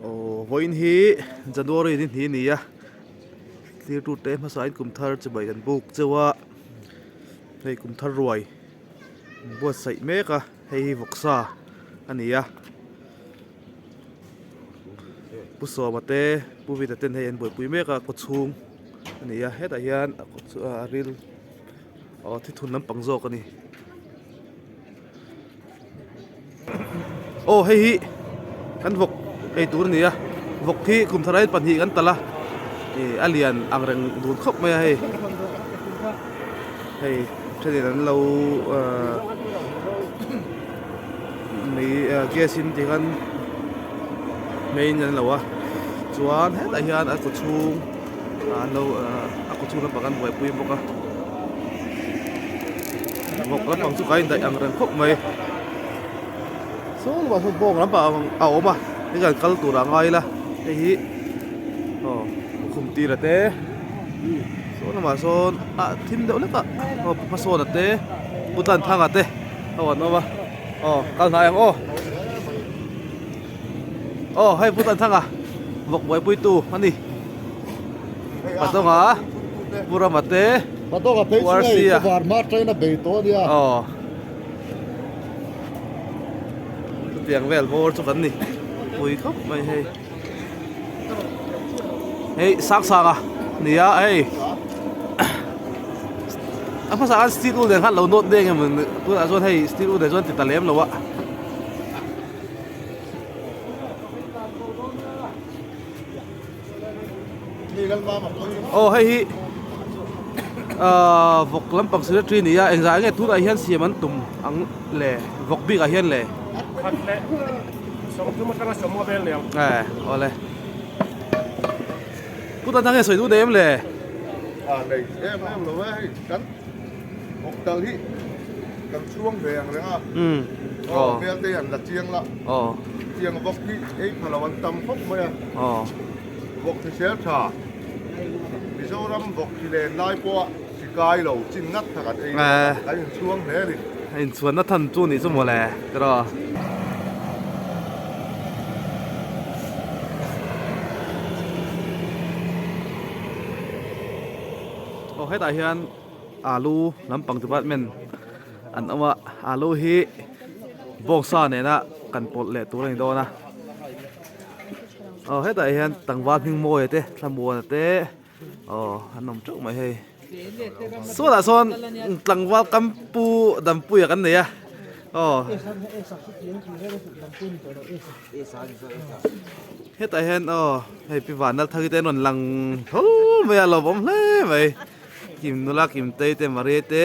Aw vawiin hi January ni hnih a ni a thirtute hmasa in kum thar chibai an buk cheu a hei kum thar ruai an buatsaih mek a hei hi vawksa a ni a Pu Sawma te Pu Vita ten hei an buaipui mek a kaw chhung a ni a hetah hian a ril aw thithun lampang zawk a ni. Aw hei hi kan vawk ei tur a ni a vawk hi kum thar ah hian pahnih kan talh a ih a lian ang reng dun khawp mai a hei hei thenin an lo ahh mei gas in ti khan meiin an lo a chuan hetah hian a kaw chhung an lo ahh a kaw chhung lampang an buaipui bawk a. Vawk lampang chu ka indaih ang reng khawp mai saw lamah sawn bawng lampang a awm a hei kan kal tur ah ngai ila hei hi aw khum tir a te saw lamah sawn ah thim deuh hlek a aw hmasawn a te pu tan thang a te ho an awm a aw kal hnai ang aw aw hei pu tan thang a vawk buaipui tu a ni. Patawnga Pu Rama te Patawnga phei chu hei Pu Varma train a bei tawh a nia. Aw. Chutiang vel bawr chu kan ni pui khawp mai hei. Hei Sangsanga nia hei. A hmasa khan steel wool nen khan lo nawt deng em tunah chuan hei steel wool nen chuan ti ta lem lo a. Aw hei hi ahh vawk lampang secretary a ni a engzah nge tunah hian siam an tum ang le vawk bikah hian le eh awle pu tan nge sawi duh nei em le a nei em em lo e hei kan vawk dal hi kan chhuang ve ang reng a aw hmel te an la chiang la aw Tiang vawk hi ei pha lo an tam khawp mai a. Vawk hrisel tha, Mizoram vawk hi len lai pawha hri kai lo chin ngat kha kan ei dawn a, kan inchhuang hle a ni. A inchhuanna than chu nih chu mawle tiraw. Aw hetah hian alu lampang department an awm a, alu hi bawngsa nena kan pawlh leh tur a ni dawn a aw hetah hian tlangval hming mawia te thlamuana te aw an awm teuh mai hei sawnah sawn tlangval kam pu dampuia kan nei a aw hetah hian aw hei pi vanlal thar te an rawn lang tho mai a lawmawm hle mai kim nula kim tei te maria te.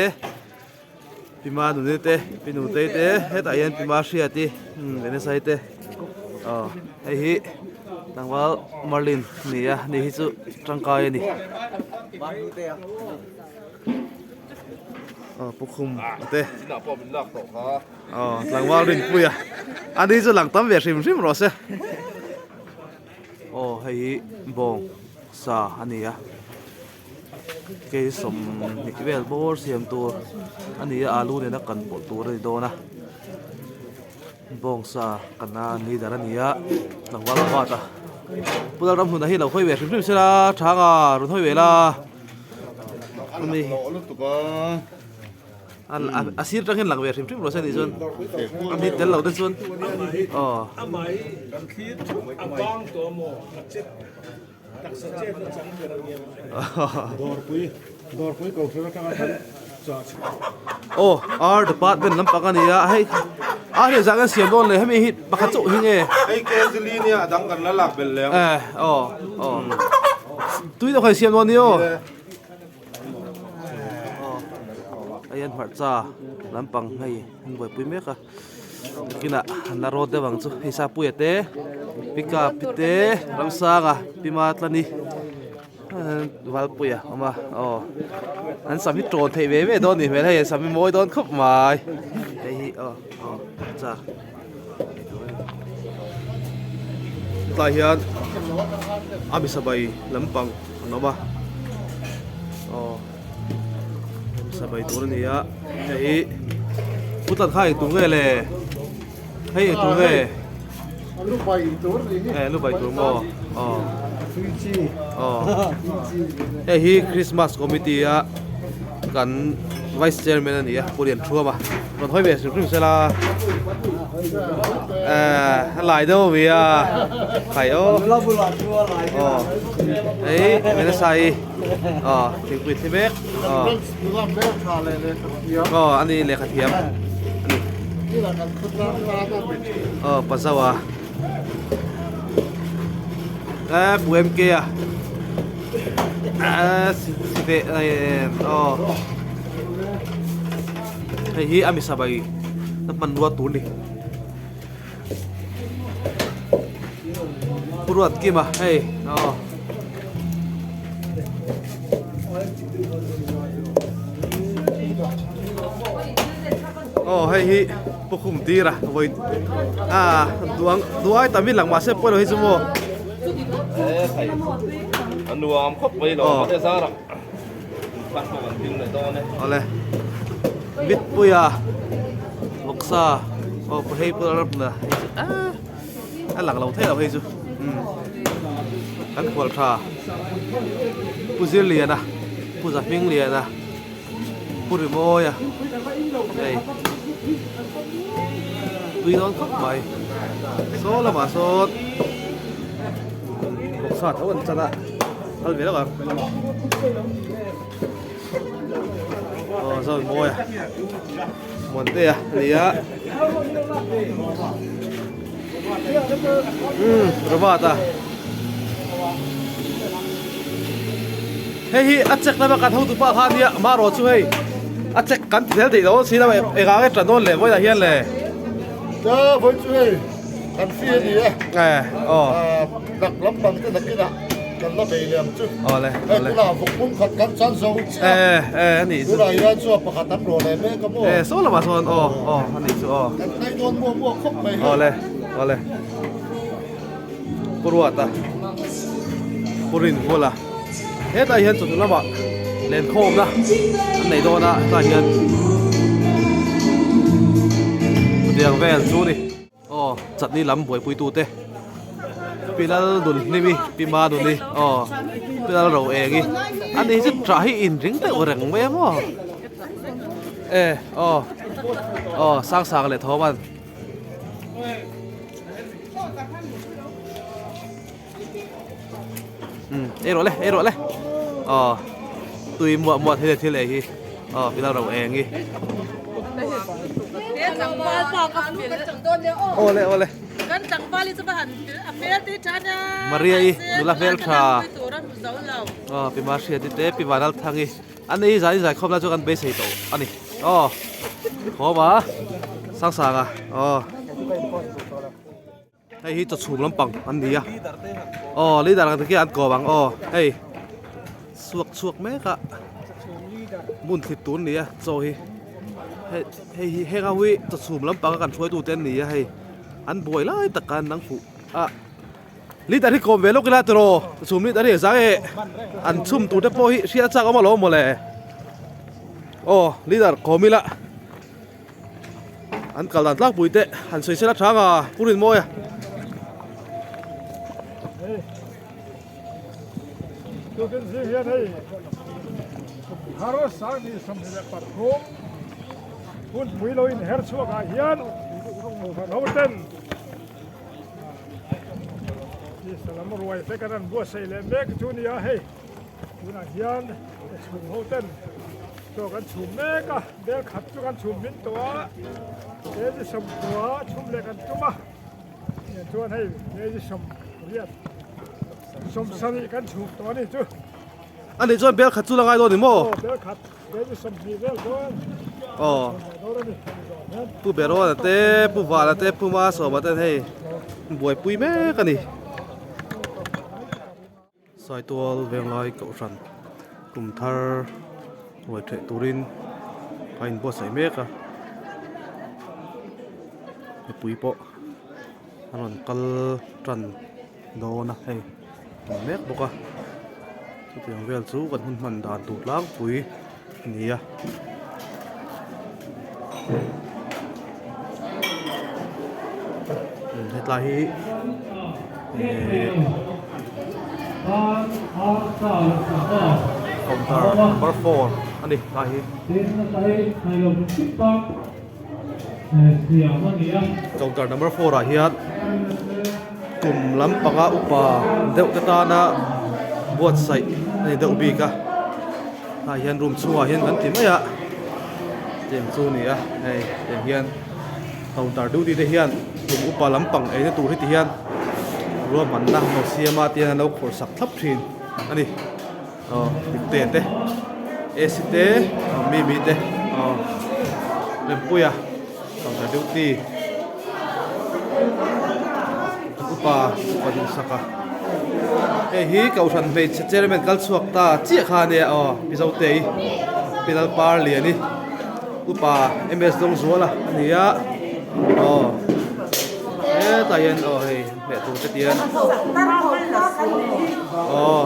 Pi Manuni te Pi Nutei te hetah hian Pi Mahriati Venesai te aw hei hi tlangval Merlin a ni a ni hi chu tangkai a ni aw Pu Khum te aw tlangval Rinpuia a ni chu lang tam ve hrim hrim rawh se aw hei hi bawng sa a ni a. Kei 20 vel bawr siam tur a ni a alu nena kan pawlh tur a ni dawn a bawngsa kana leader a ni a tlangval pat a pu Lalramhluna hi lo hawi ve hrim hrim se la tha anga rawn hawi ve la a sir tang hian lang ve hrim hrim rawh se nih chuan a ni tel lo te chuan aw. Aw R department lampang a ni a hei a hei zah kan siam dawn le hemi hi pakhat chauh hi nge hei kzli nia a dang kan la lak belh leh ang eh aw aw tui deuh kha i siam dawn ni aw aw hei an hmarcha lampang hei an buaipui mek a. Nakinah an la rawt deuh ang chu hei Sapuia te Pika pi te Ramsanga pi Matlani Valpuia awm a aw an sam hi tawn theih ve ve dawn a nih hmel hei an sam hi mawi dawn khawp mai hei hi aw aw cha tlai hian a misabai lampang an awm a aw. Sabai tur a ni a hei hi putlan kha ei tur nge le hei ei tur nge. Eh lu bai tur maw aw aw hei hi Christmas committee a kan vice chairman a ni a Pu Lianṭhuam a rawn hawi ve hrim hrim sela eh a lai deuh a mi a khai aw aw hei Melissa-i aw thingpui thli mek aw aw a ni lehkha thiam a ni aw pa zauh a eh pu M K a eh si ve aw hei hi a misa bai na hmanrua tur ni Pu Ruat Kim a hei aw. Aw hei hi Pu Khum tir a vawi a duang duai tam in lang mahse pawilo hi chu maw. A nuam khawp mai lo a te zar ah thar pawh kan hlim leh dawn e. Awle Mitpuia vawksa aw pu hei pu ram na hei chu ah a lang lo thei lo hei chu umm kan khual tha Pu Zirliana Pu Zahmingliana Pu Rimawia hei tui dawn khawp mai saw lamah sawn vawksa tho an chan a kal ve lawk ang aw zawn mawi a Muantea a ni a umm Robert a. Hei hi a check lama kan hotu pah kha ania marawh chu hei a check kan ti zel theih lo si lo engah nge tan dawn le vawilah hian le. Cha vawi chu hei kan fi a ni e. Eh aw. Dak lampang te nakinah kan la bei leh ang chu. Aw le Hei tunah vawk pum khat kan chan zo chiah a. Eh eh a nih chu. Tunah hian chuan pakhat an rawh leh mek a maw. Eh saw lamah sawn aw aw a nih chu aw. Kan hnai dawn muah muah khawp mai hei. Aw le aw le. Pu Ruata Pu Rinvula hetlai hian chawhnu lamah lenkhawmna an nei dawn a hetlai hian chutiang vel chu ni aw chutney lam buaipui tute Pi Laldunhlimi Pi Manuni aw Pi Lalroengi ani hi chu tah hi inring deuh reng mai a maw e aw aw sang sang leh thawm an. Ei rawh le ei rawh le aw tui muah muah thil thil ei hi aw bilal ro eng hi aw le aw le Maria i nula hmel tha aw pi Mahriati te pi Vanlalthangi An ei zai zai khawp lai chu kan beisei tawh a ni. Aw khawm a sang sang a aw hei hi chawchhum lampang an ni a aw leader ang te khi an kawm ang aw hei chhuak chhuak mek a hmun thlit tur a ni a chaw hi hei hei hi heng ho hi chawchhum lampang a kan hruaitu te an ni a hei an buai lai tak khan an fuh a. Leader hi kawm ve lawk ila tiraw chhum leader hi zang e an chhum tur te pawh hi hriat chak awm alawm mawle aw leader kawm ila an kal dan tlangpui te han sawi sela tha nga Pu Rinmawia. Tukin zing hian hei har 2023 hunpui lo inher chhuak ah hian hoten Salam ruai te kan an buatsaih leh mek chu nia hei tunah hian chhum ho ten chaw kan chhum mek a bel khat chu kan chhum min tawh a kg sawmkua chhum leh kan tum a chuan hei kg sawmriat sawmsarih kan chhum tawh a ni chu. A nih chuan bel khat chu la ngai dawn ni maw? Aw bel khat kg sawmhnih vel dawn. Aw Pu Berawna te Pu Vala te Pu Masawma ten hei buaipui mek a ni. Saitual Venglai Kohhran kum thar ruai theh turin a inbuatsaih mek a mipui pawh a rawn kal tan. Dawn a hei awm mek bawk a chutiang vel chu kan hun hman dan tur tlangpui a ni a. Tlai hi ehh counter number four a ni tlai hi. Counter number four ah hian kum lampanga upa deuh te tana buatsaih a ni deuh bik a tah hian room chhungah hian kan ti mai a tiang chu a ni a hei tiang hian counter duty te hian kum upa lampang eina tur hi ti hian ruahmanna an lo siam a tihian an lo khawrh sak thlap thin a ni. Aw Dikte te AC te aw Mimi te aw Rempuia counter duty upa upa duhsaka hei hi kohhran hmeichhe chairman kal chhuak ta chiah kha ania aw Mizotei Pi Lalparliani upa MS Dawngzuala a ni a aw hetah hian aw hei. Hmeh tur te tian aw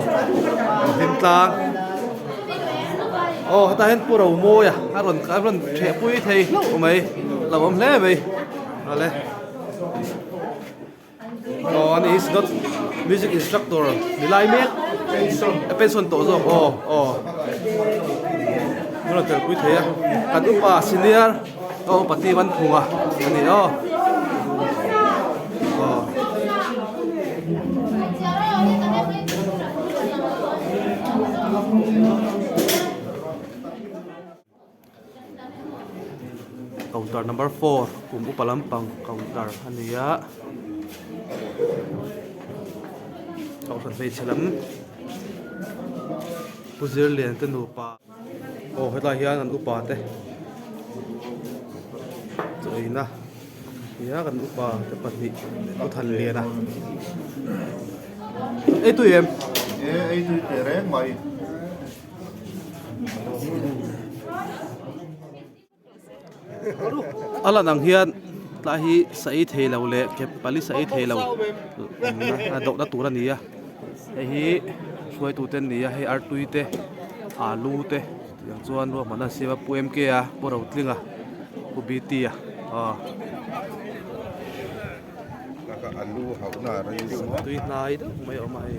hlim tlang aw hetah hian pu Romawia a rawn a rawn theh pui thei hlauh mai lo awm hle mai awle aw ani hi synod music instructor ni lai mek a pension tawh zawk aw aw an rawn tel pui thei a kan upa senior. Aw pati van phung a ani aw aw counter number 4 kum upa lampang counter ani a kohhran hmeichhe lam pu zirlian te nupa Aw hetlai hian an upa te chaw eina nia kan upa te pahnih pu Thanliana ei tui em? E ei tui teh reng mai. A lan ang hian tlai hi sa ei thei lo leh ke pali sa ei thei lo a dohna tur a ni a hei hi hruaitu te an ni a hei artui te alu te tiang chuan ruahmanna an siam a pu M K a pu Rotlinga pu B T a aw tui hnai deuh mai a awm a hei.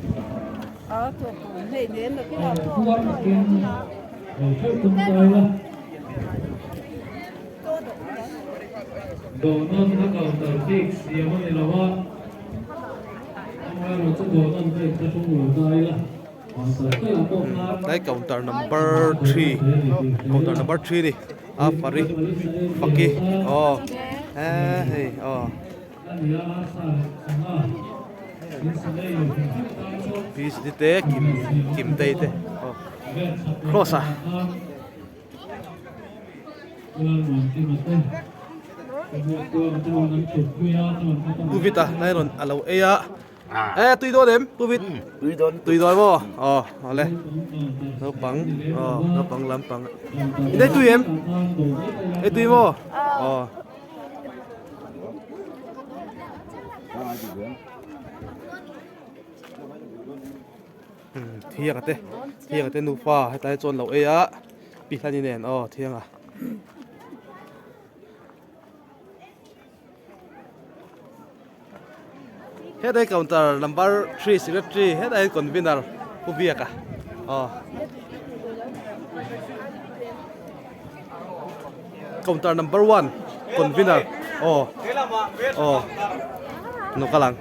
Tlai counter number 3 counter number 3 ni a fari faki aw he hei aw Peace ni te kim kim tei te aw cross a. Pu Vita nai rawn a lo ei a e tui dawn em Pu Vit tui dawn maw aw awle naupang aw naupang lampang in ei tui em ei tui maw aw. Thianga te thianga te nufa hetlai chuan lo ei a pi hlani nen aw thianga hetlai counter number 3 secretary hetlai convener pu biaka aw Counter number 1 convener aw aw no kalang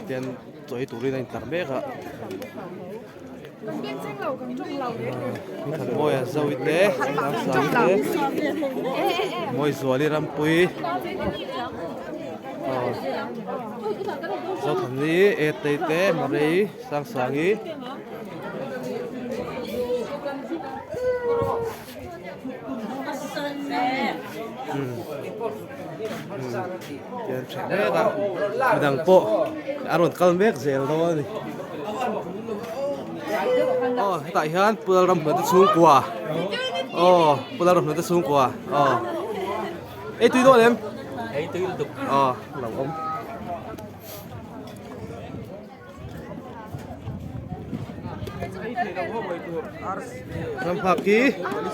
tian chawi turin a intlar mek a Thanmawia Zoe te Ramsang te Mawizuali Rampui aw Zothani Etei te Marei Sangsangi Tian tha mek a midang pawh a rawn kal mek zel dawn a ni aw hetah hian Pu Lalramhlawh te chhungkua aw Pu Lalramhlawh te chhungkua aw ei tui dawn em ei tui lutuk aw lo awm. Ramnghaki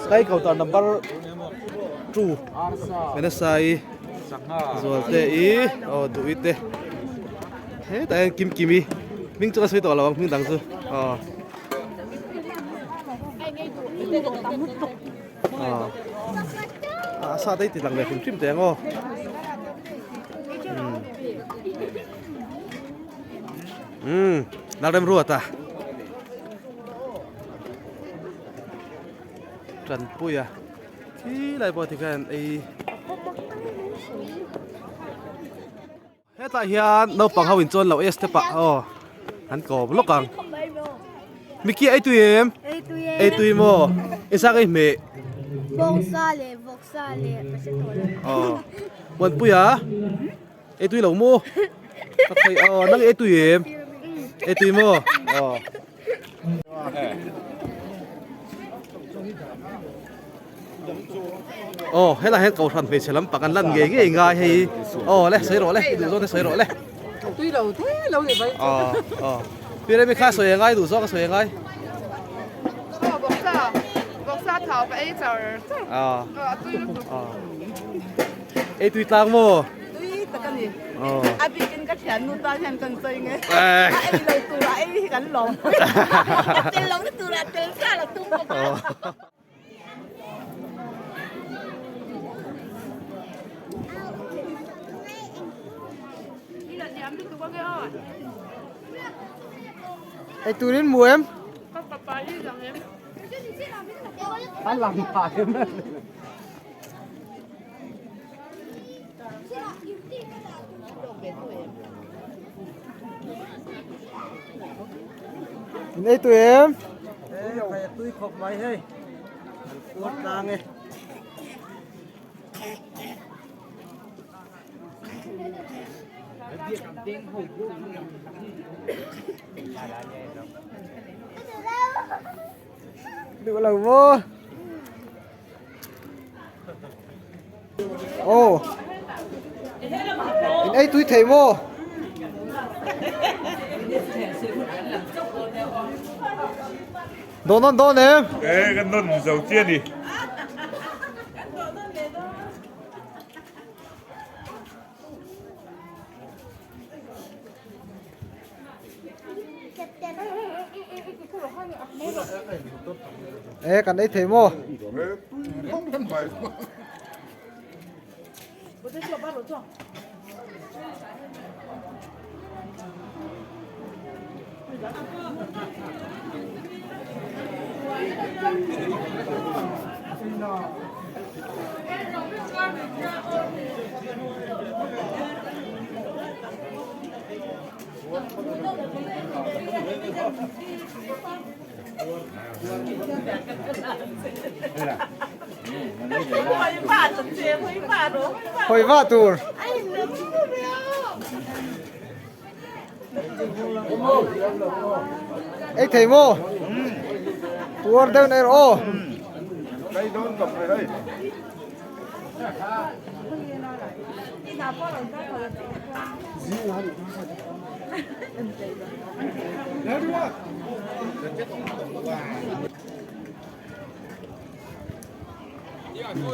kai ko tar number 2 Vanessa-i Zualte-i aw Duhi te hetah hian Kimkimi hming chu ka sawi tawh lo ang hming dang chu aw aw a sa te hi ti lang ve hrim hrim teh ang aw umm Lalremruata Tanpuia khi lai pawh tikhian ei hetah hian naupang ho in chuan lo e step ah aw an kawm lawk ang Mickey ei tui em ei tui maw i zak ei hmeh bawngsa leh vawksa leh aw Muanpuia ei tui lo maw ka khawi aw nang ei tui em ei tui maw aw. Aw helai hian kohhran hmeichhe lampang an lan ngei ngei ngai hei aw le sawi rawh le i duh zawk te sawi rawh le tui lo the lo ni mai aw aw pi remi kha sawi angai duh zawk a sawi angai aw bawksa bawksa thau ka ei char char aw a tui lutuk aw ei tui tlang maw tui tak a ni aw a bikin ka thiannu tan hian kan sawi nge a ei lo tur a ei hi kan lawm a tel lo na tur a tel sa la tum bawk a. Ei turin mu em? A lang phah em? In ei tui em? Ei tui khawp mai hei. An puar tlang e. Duh lo maw? Aw In ei tui thei maw? Dawn an dawn em? E kan nawn zo chiah ni. E kan ei thei maw? Hawi vah tur. Ei thei maw? Puar deuh na erawh aw.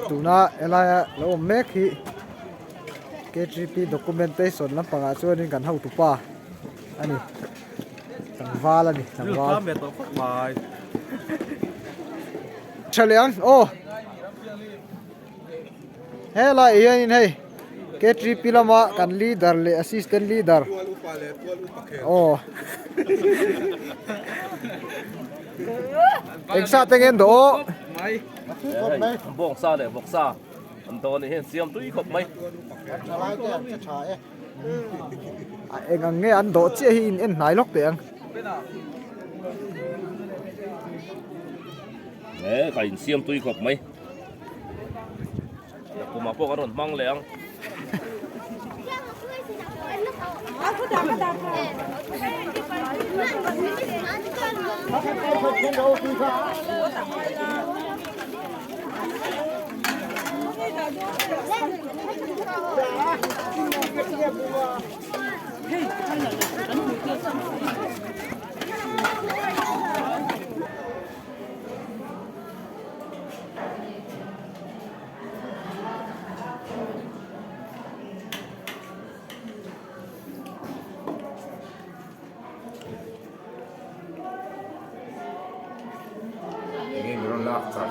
Tuna helaia lo awm mek hi K_G_P documentation lampangah chuanin kan hotupa a ni tlangval a ni tlangval. Tha leh ang aw helai ah hianin hei K_G_P lama kan leader leh assistant leader aw eng sa te nge an dawh aw. Bawngsa leh vawksa an dawh a nih hian siam tui khawp mai. Eng ang nge an dawh chiah hi in en hnai lawk teh ang. He ka insiam tui khawp mai. Kumah pawh kan rawn hmang leh ang.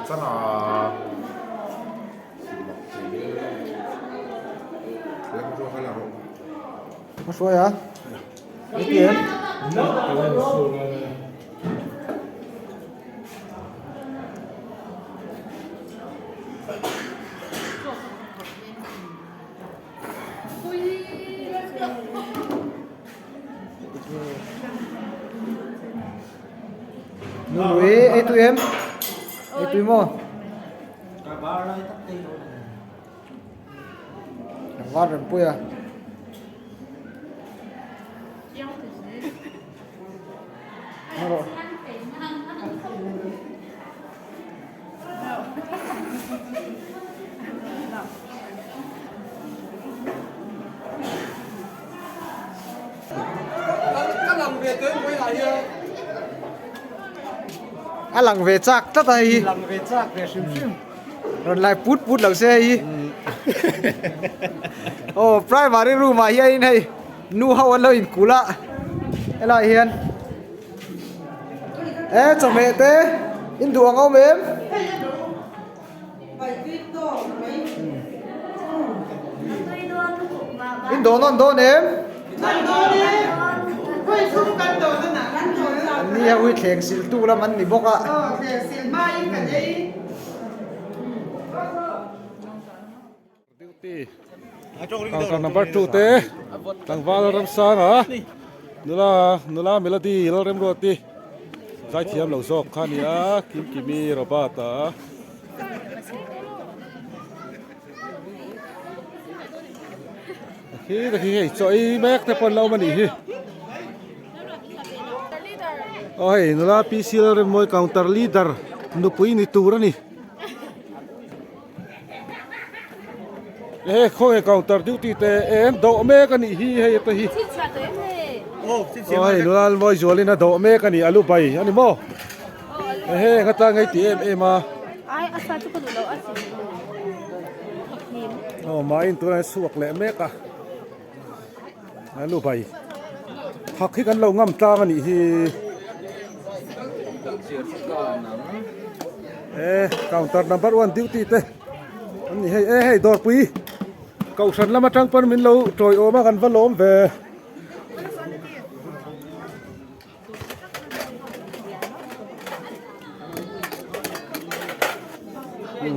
Hruai a ATM Nui ei tui em ei tui maw Tlangval rem pui a. A lang ve chak tlat a hei hi. Lang ve chak ve hrim hrim. Rawn lai put put lo se hei hi. Aw primary room ah hianin hei nu ho an lo inkulh a helaiah hian e chawhmeh te in duh ang awm em? In dawn nawn dawn em? An ni a ui thleng sil tu lam an ni bawk a. Duty counter number 2 te tlangval Ramsanga nula nula Melody Lalremruati zaithiam lo zawk kha a ni a Kimkimi Robert a. Khi te khi hei chaw ei mek te pawh an lo awm a nih hi. Aw hei nula PC Lalremmawi counter leader nupui ni tur a ni. He khawnge counter duty te em dawh mek a nih hi hei te hi. Aw hei nula mawi zualin a dawh mek a ni a lu bai a ni maw. Ehe nga tlang ei ti em em a. Aw mahin tunah hian chhuak leh mek a. A lu bai thak hi kan lo ngam tlang a nih hi. E counter number 1 duty te an ni hei e hei dawrpui kohhran lam atang pawn min lo tawiawm a kan va lawm ve.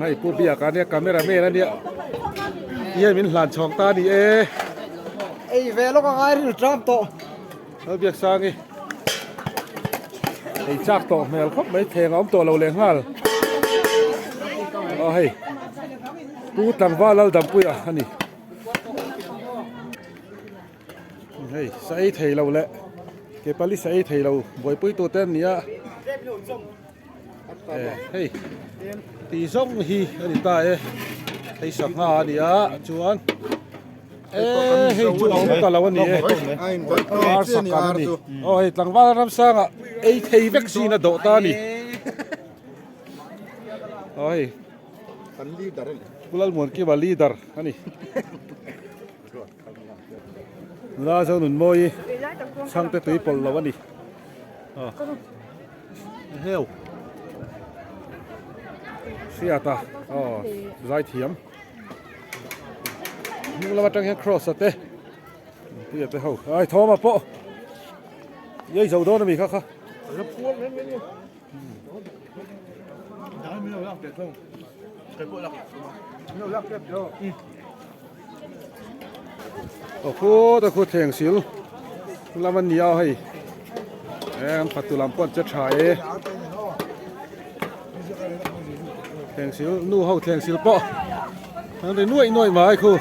Hei pu biak a nia camera man a nia hian min hlan chhawng ta a ni e. Ei ve lawk a ngai ril tram tawh. Lal biak sang i ei chak tawh hmel khawp mai thleng a awm tawh lo leh nghal. Aw hei pu tlangval lal dampuia a ni. Hei sa ei thei lo leh ke pali sa ei thei lo buaipui tu te an ni a hei ti zawng hi a ni ta e hei sangha a ni a chuan e hei chu a awm ta lo a ni e ar sakam a ni aw hei tlangval ramsanga ei thei vek zin a dawh ta a ni aw hei Pu Lalmuankima leader a ni. Nula zo nun mawi chhangte tui pawlh lo a ni. Heu. Hriata aw zai thiam. Hnung lam atang hian cross a te. Puia te ho. Ai thawm a pawh. Yei zo dawn ami kha kha. Aw khut a khut thleng sil lam an ni a hei e an fatu lam pawh an che tha e thleng sil nu ho thleng sil pawh an ri nuaih nuaih mai khu.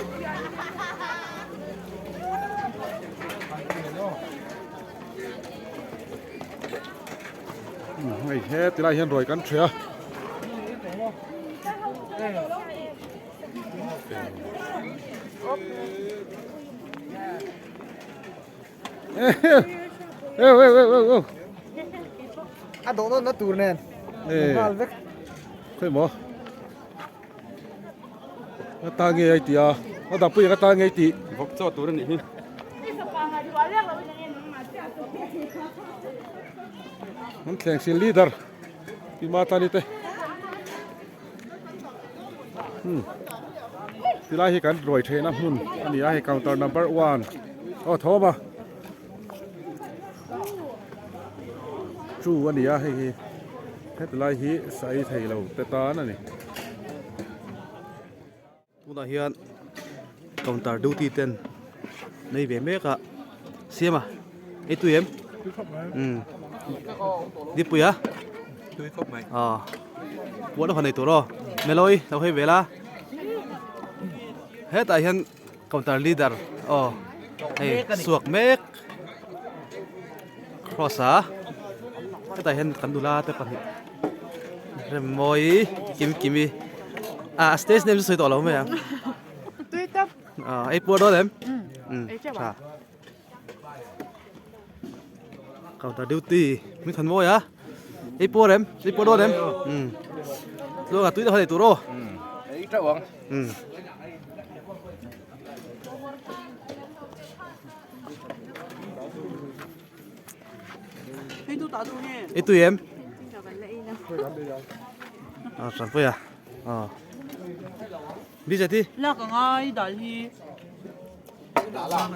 Hei he tilai hian ruai kan ṭheh a. A dawh nawn na tur nen. Nghal vek. Khawi maw? Ka ta nge ai tih a, ka dapui ka ta nge ai tih. Vawk chaw tur a nih hi. An thleng sin leader Pi Matani te. Hmm tilai hi kan ruai theihna hmun a ni a hei counter number one aw thawm a two a ni a hei hi heti lai hi sa ei thei lo te tan a ni. Tunah hian counter duty ten nei ve mek a siam a ei tui em umm dipui a tui khawp mai aw puan a haw nei tur aw melawi lo hawi vel a hetah hian counter leader aw hei suak mek cross a hetah hian kan nula te pahnih Remmawii Kim Kimi ah stage name chu sawi tawh lo mai ang Tui tap. Ah ei puar dawn em? Um ei teuh ang. Counter duty min than mawi a ei puar em? Ei puar dawn em? Um Tluanga tui deuh kha nei tur aw. Um ei teuh ang. Um Ei tui em? À, sẵn phơi à? Ờ. Đi dậy đi. Lạc ở ngay dal hi.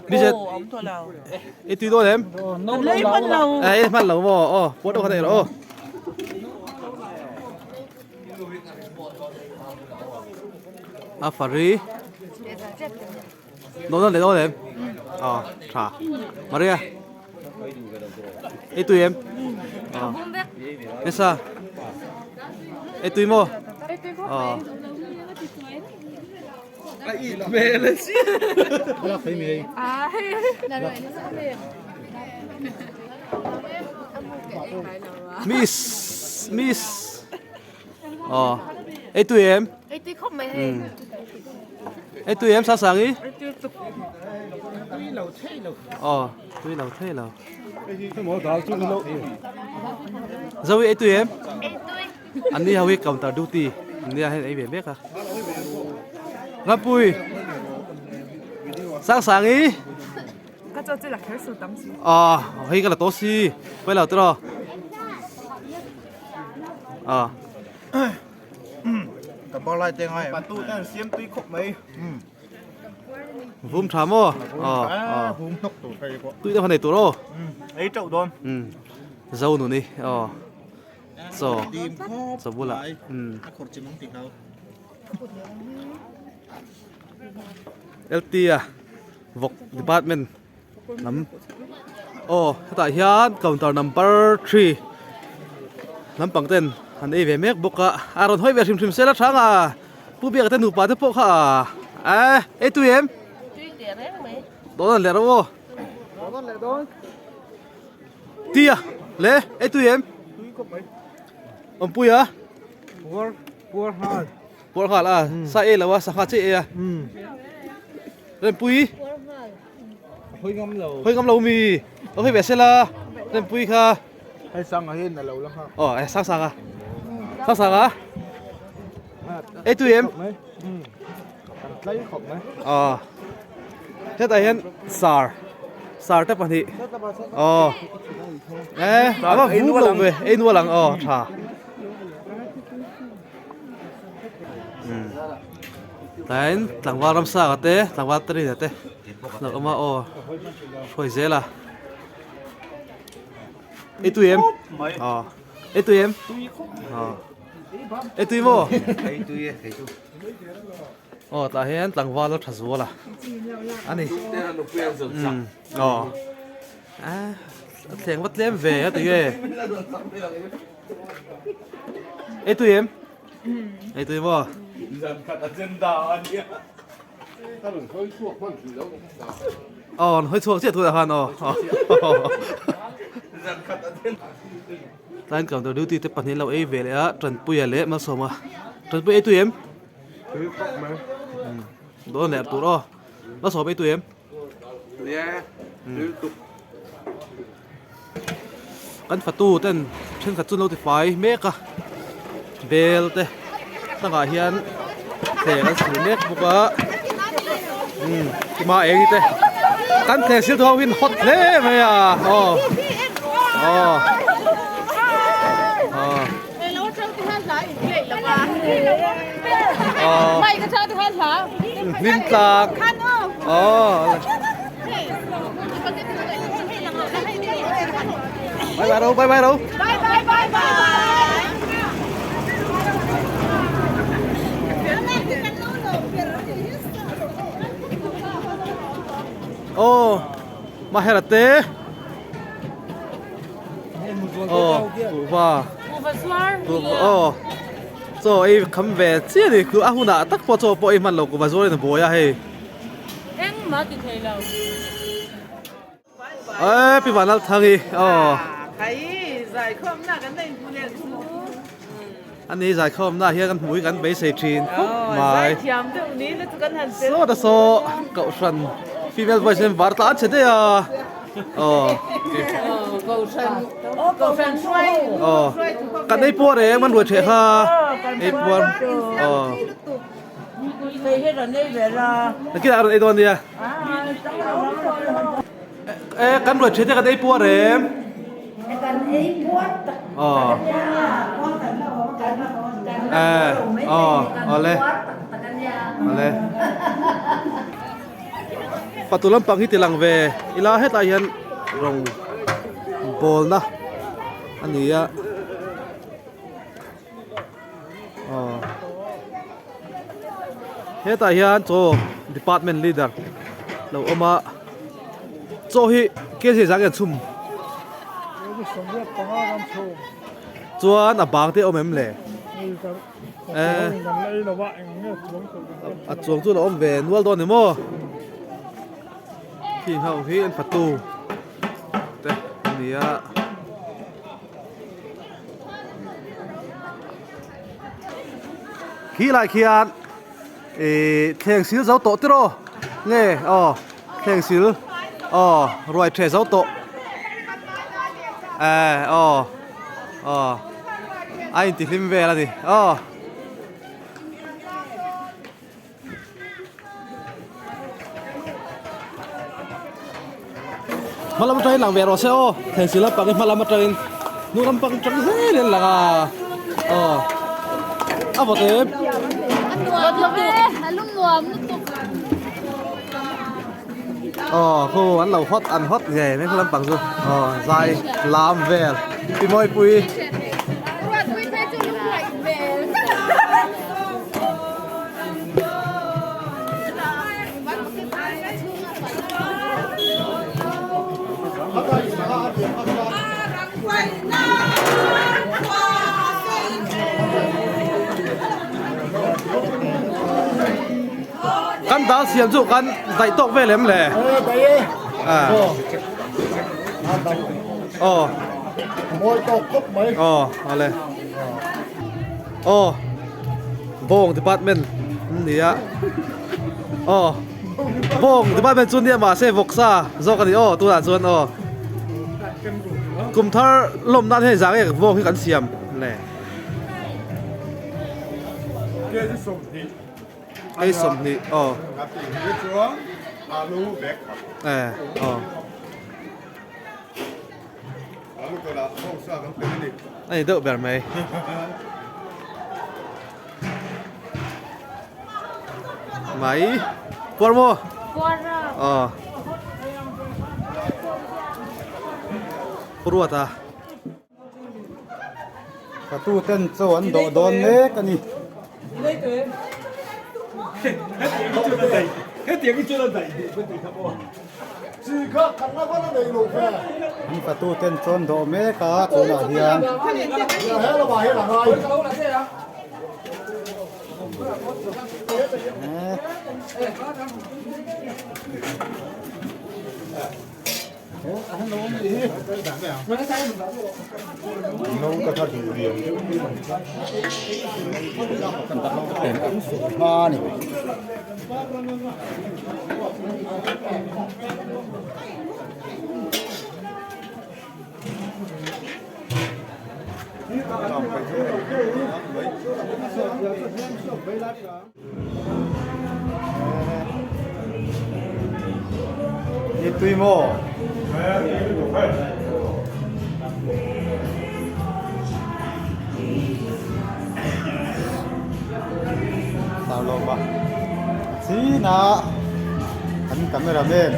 Đi dậy. Ei tui dawn em? Lấy mất lâu. À, ei mất lâu mà. Ờ, bố đâu có thể rồi. A fari. Dawn leh dawn em? Aw tha. Maria. Ei tui em? Aw. Nesa. Ei tui maw? Aw. Miss Miss. Aw. Ei tui em? Ei tui khawp mai hei. Ei tui em Sasang i? Ei tui tuk. Tui lo thei lo. Aw, tui lo thei lo. Maw dal chu lo. Zoe ei tui em? Ei tui. An ni ho hi counter duty an nia hian ei ve mek a. Rampui. Sangsang i? Ka chaw chu la kher su tam si. Aw, hei ka la to si. Pai lo tiraw. Aw. Ka bang lai te ngai. Patu ten siam tui khawp mai. Vum tha maw? Aw aw. Vum hnawk tur hei pawh. Tui deuh kha nei tur aw. Ei teuh dawn. Zo nu ni aw. Chaw. Chaw bulah. A khawr chi mang ti hau. LT a vawk department lam aw hetah hian counter number three lampang ten an ei ve mek bawk a a rawn hawi ve hrim hrim sela thang a pu biak te nupa te pawh kha a eh ei tui em dawn an leh rawh aw tia le ei tui em awmpui a Puar nghal. Puar nghal a, sa ei lo a, sangha chiah ei a. Rempui. Puar nghal. Hawi ngam lo. Hawi ngam lo mi. Lo hawi ve sela. Rempui kha. Hei sang a hian a lo la nghak. Aw, eh sang sang a. Sang sang a. Ei tui em? Kan tlai khawp mai. Aw. Hetah hian sar. Sar te pahnih. Aw. Eh, a va vum lo ve. Ei nual ang aw tha. Tain tlangval ramsanga te tlangval tarina te lo awm a aw hruai zel a. Ei tui em? Aw. Ei tui em? Aw. Ei tui maw? Ei tui e, ei tui. Aw tah hian tlangval a tha zual a ani aw a thleng va tlem ve a ti nge ei tui em ei tui maw aw an hawi chhuak chiah tunah khan aw tlai counter duty te pahnih an lo ei ve leh a Tanpuia leh Malsawma Tanpuia ei tui em. Tui khawp mai. Dawn leh tur aw. La sawm ei tui em? Tui e. Tui lutuk. Kan fatu ten thenkhat chu an lo ti fai mek a. Bel te tangah hian thleng an sil mek bawk a. Umm tima eng te. Kan thleng sil tu ho hin hot hle mai a. Aw. Aw. Aw. hlim tlang. Aw. Bye bye ro, bye bye ro. Bye bye bye bye. Aw Mahera te. Aw kuhva. Kuhva zuar. Kuhva aw. Chaw ei kham ve chiah a ni a hunah tak pawh chaw pawh ei hman lo kuhva zuar in a buai a hei. Engmah ti thei lo. Eee pi Vanlal Thangi aw. Khai zaikhawmna kan la inhmu leh chu. Ani zaikhawmna hian kan hmui kan beisei thin khawp mai. Zaithiam deuh ni na chu kan han tel. Saw ta saw kohhran female voice hian var tlan che daih a aw. Kohhran kohhran hruai. Aw kan ei puar em kan ruai theh kha ei puar aw. Hei hi rawn ei ve la. Nakinah rawn ei dawn nia. E kan ruai theh te kan ei puar em. Kan ei puar tak. Aw. E aw awle. Awle. Fatu lampang hi tilang ve ila hetlai hian rawng bawlna a ni a. Aw hetah hian chaw department leader lo awm a chaw hi kg zah nge an chhum chuan a bang te a awm em le a chuang chu a lo awm ve nual dawn ni maw khing ho hi an fatu te a ni a. Khi lai khian ih thleng sil zo tawh tiraw nge aw thleng sil aw ruai ṭhe zo tawh eh aw aw a intihlim vel a ni aw. Hma lam atangin lang ve rawh se aw thensil lampang hi hma lam atangin hnung lampang atang zel in a lang a aw a vawt em A nuam lutuk a lum nuam lutuk aw khu an lo hot an hot ngei mai khu lampang chu aw zai lam vel pi mawipui. Ruatpui phei chu lung ngaih hmel. Kan dal siam chu kan daih tawk vel em le? Aw. Mawi tawk khawp mai. Aw, ale. Aw. Bawng department an ni a aw bawng department chu nia mahse vawksa zawk a ni aw tunah chuan aw kum thar lawm nan hei zang nge bawng hi kan siam le kei 20 aw eh aw A ni deuh ber mai. Mai. Puar maw? Puar a. Aw. Puruat a. Fatu ten chaw an dawh dawn mek a ni. An fatu ten chawn dawh mek a tunah hian. Ni tui maw? Tar lawm a. chin a kan camera man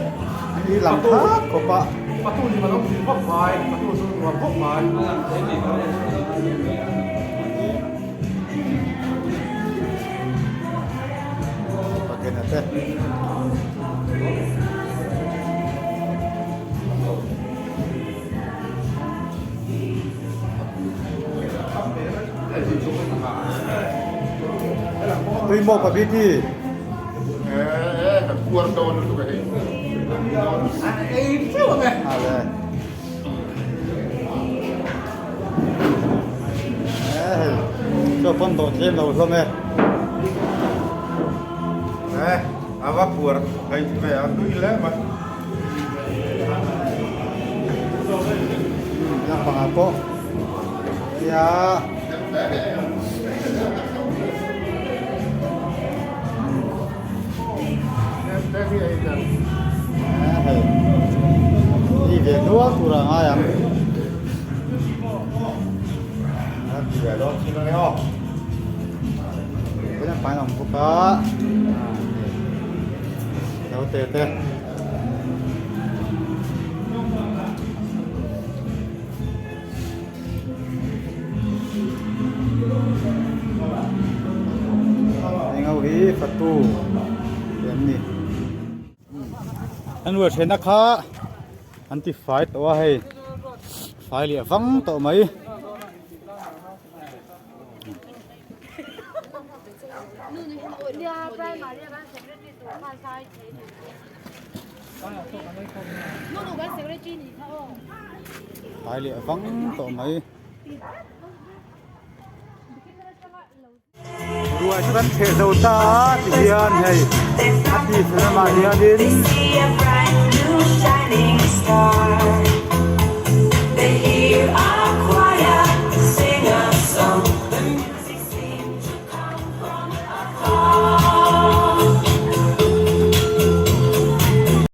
an i lang thak khawp a. Patu ni malawm thin khawp mai, patu chu nuam khawp mai. Pakena te. Tui maw pa biti. Eh, kan puar dawn lutuk a hei. Ei theuh ang e. Ale. Eh hei. Chaw pawn dawh tlem lo hlawm e. Eh, a va puar hei ve a tui hle mai. Lampangah pawh nia hei ni ve nual tur a ngai ang lampang an awm bawk a naute te. Eng ho hi fatu te an ni an rual thena kha an ti fai tawh a hei fai leh vang tawh mai. Tlai leh vang tawh mai. Ruai chu kan chheh zo ta a ti hian hei a ti fel lamah hianin.